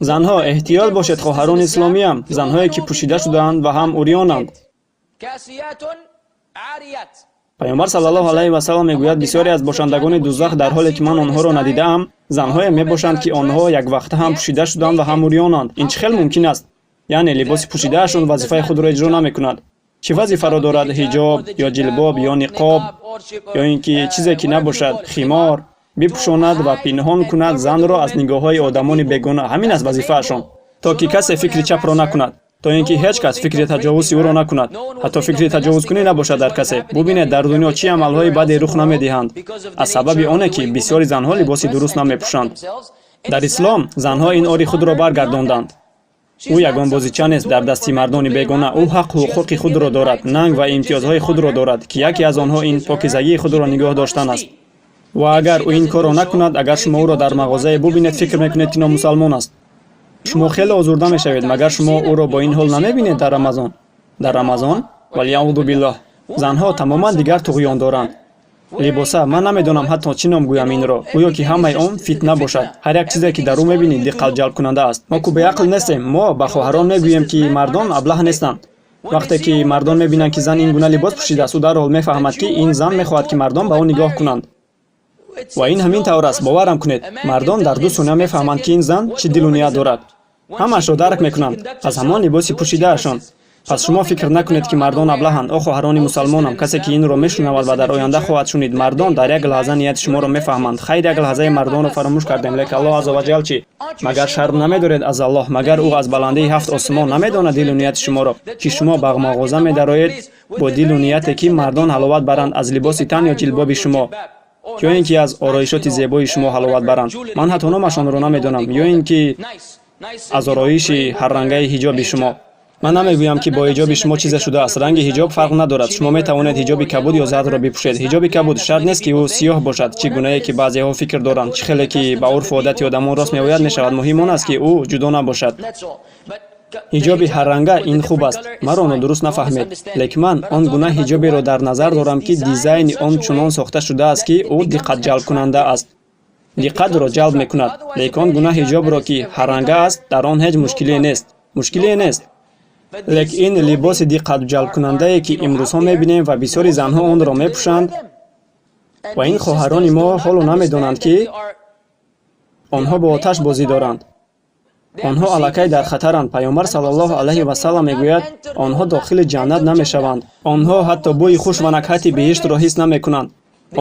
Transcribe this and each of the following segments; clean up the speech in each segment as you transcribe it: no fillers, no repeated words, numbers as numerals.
Занҳо, эҳтиёт бошед, хоҳарони исломиям, занҳое, ки пӯшида шудаанд ва ҳам урёнанд. Паёмбар саллаллоҳу алайҳи васаллам мегӯяд: бисёре аз бошандагони дузах, дар ҳоле ки ман онҳоро надидаам, занҳое мебошанд, ки онҳо яквақта ҳам пӯшида шуданд ва ҳам урёнанд. Ин чӣ хел мумкин аст? Яъне либоси пӯшидаашон вазифаи худро иҷро намекунад. Чӣ вазифаро дорад ҳиҷоб ё ҷилбоб ё ниқоб ё ин ки чизе ки набошад, химор бипӯшонад ва пинҳон кунад занро аз нигоҳҳои одамони бегона? Ҳамин аст вазифаашон, то ки касе фикри чапро накунад, то ин ки ҳеҷ кас фикри таҷовузи ӯро накунад, ҳатто фикри таҷовузкунӣ набошад дар касе. Бубинед, дар дунё чӣ амалҳои баде рух намедиҳанд аз сабаби оне, ки бисёри занҳо либоси дуруст намепӯшанд. Дар ислом занҳо ин ори худро баргардонданд. Ӯ ягон бозича нест дар дасти мардони бегона. Ӯ ҳаққу ҳуқуқи худро дорад, нанг ва имтиёзҳои худро дорад, ки яке аз онҳо ин покизагии худро нигоҳ доштан аст. Ва агар ӯ ин корро накунад, агар шумо ӯро дар мағозае бубинед, фикр мекунед, ки номусалмон аст. Шумо хеле озурда мешавед. Магар шумо ӯро бо ин ҳол намебинед дар Рамазон? Дар Рамазон, валияузу биллоҳ, занҳо тамоман дигар туғён доранд. Либоса, ман намедонам ҳатто чӣ ном гӯям инро, гӯё ки ҳамаи он фитна бошад. Ҳар як чизе, ки дар ӯ мебинӣ, диққатҷалбкунанда аст. Мо ку беақл нестем. Мо ба хоҳарон мегӯем, ки мардон аблаҳ нестанд. Вақте ки мардон мебинанд, ки зан ин гуна либос пӯшидааст, ӯ дарҳол мефаҳмад, ки ин зан мехоҳад, ки мардон ба ӯ нигоҳ кунанд. Ва ин ҳамин тавр аст, боварам кунед. Мардон дар 2 сония мефаҳманд, ки ин зан чӣ дилу ният дорад. Ҳамаашро дарк мекунанд аз ҳамон либоси пӯшидаашон. Пас шумо фикр накунед, ки мардон аблаҳанд. О хоҳарони мусалмонам, касе ки инро мешунавад ва дар оянда хоҳад шунид, мардон дар як лаҳза нияти шуморо мефаҳманд. Хайр, як лаҳзаи мардонро фаромӯш кардем, лек Аллоҳ азза ва ҷал чӣ? Магар шарм намедоред аз Аллоҳ? Магар ӯ аз баландии ҳафт осмон намедонад дилу нияти шуморо, ки шумо ба мағоза медароед бо дилу нияте, ки мардон ҳаловат баранд аз либоси тан ё ҷилбоби шумо, ё ин ки аз ороишоти зебои шумо ҳаловат баранд? Ман ҳатто номашонро намедонам. Ё ин ки аз ороиши ҳаррангаи ҳиҷоби шумо. Ман намегӯям, ки бо ҳиҷоби шумо чизе шудааст. Ранги ҳиҷоб фарқ надорад. Шумо метавонед ҳиҷоби кабуд ё зардро бипӯшед. Ҳиҷоби кабуд шарт нест, ки ӯ сиёҳ бошад, чӣ гунае ки баъзеҳо фикр доранд. Чӣ хеле ки ба урфу одати одамон рост меояд, мешавад. Муҳим он аст, ки ӯ ҷудо набошад. Ҳиҷоби ҳарранга ин хуб аст, маро нодуруст нафаҳмед, лек ман он гуна ҳиҷоберо дар назар дорам, ки дизайни он чунон сохта шудааст, ки ӯ диққатҷалбкунанда аст, диққатро ҷалб мекунад. Лек он гуна ҳиҷобро, ки ҳарранга аст, дар он ҳеҷ мушкилие нест, мушкилие нест. Лек ин либоси диққатҷалбкунандае, ки имрӯзҳо мебинем ва бисёри занҳо онро мепӯшанд, ва ин хоҳарони мо ҳоло намедонанд, ки онҳо бо оташ бозӣ доранд. Онҳо аллакай дар хатаранд. Паёмбар саллаллоҳу алайҳи васаллам мегӯяд: онҳо дохили ҷаннат намешаванд, онҳо ҳатто бӯи хуш ва накҳати биҳиштро ҳис намекунанд,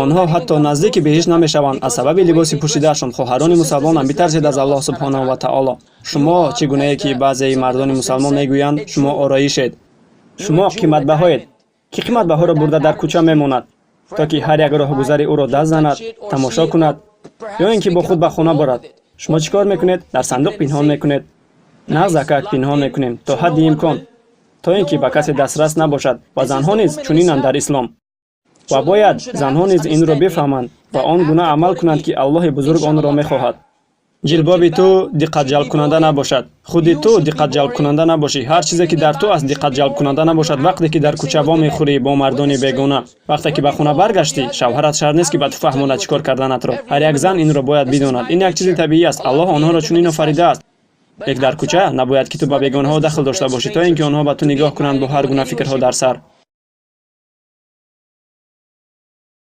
онҳо ҳатто наздики биҳишт намешаванд аз сабаби либоси пӯшидаашон. Хоҳарони мусалмонам, битарсед аз Аллоҳ субҳонаҳу ва таоло. Шумо, чӣ гунае ки баъзеи мардони мусалмон мегӯянд, шумо ороишед, шумо қиматбаҳоед. Кӣ қиматбаҳоро бурда дар кӯча мемонад, то ки ҳар як роҳгузари ӯро даст занад, тамошо кунад ё ин ки бо худ ба хона барад? Шумо чӣ кор мекунед? Дар сандуқ пинҳон мекунед. Нағзакак пинҳон мекунем то ҳадди имкон, то ин ки ба касе дастрас набошад. Ва занҳо низ чунинанд дар ислом. Ва бояд занҳо низ инро бифаҳманд ва он гуна амал кунанд, ки Аллоҳи бузург онро мехоҳад. Ҷилбоби ту диққатҷалбкунанда набошад, худи ту диққатҷалбкунанда набошӣ, ҳар чизе, ки дар ту аст, диққатҷалбкунанда набошад. Вақте ки дар кӯча вомехӯрӣ бо мардони бегона, вақте ки ба хона баргаштӣ, шавҳарат шарт нест, ки ба ту фаҳмонад чӣ кор карданатро. Ҳар як зан инро бояд бидонад. Ин як чизи табиӣ аст, Аллоҳ онҳоро чунин офаридааст. Лек дар кӯча набояд, ки ту ба бегонаҳо дахл дошта бошӣ, то ин ки онҳо ба ту нигоҳ кунанд бо ҳар гуна фикрҳо дар сар.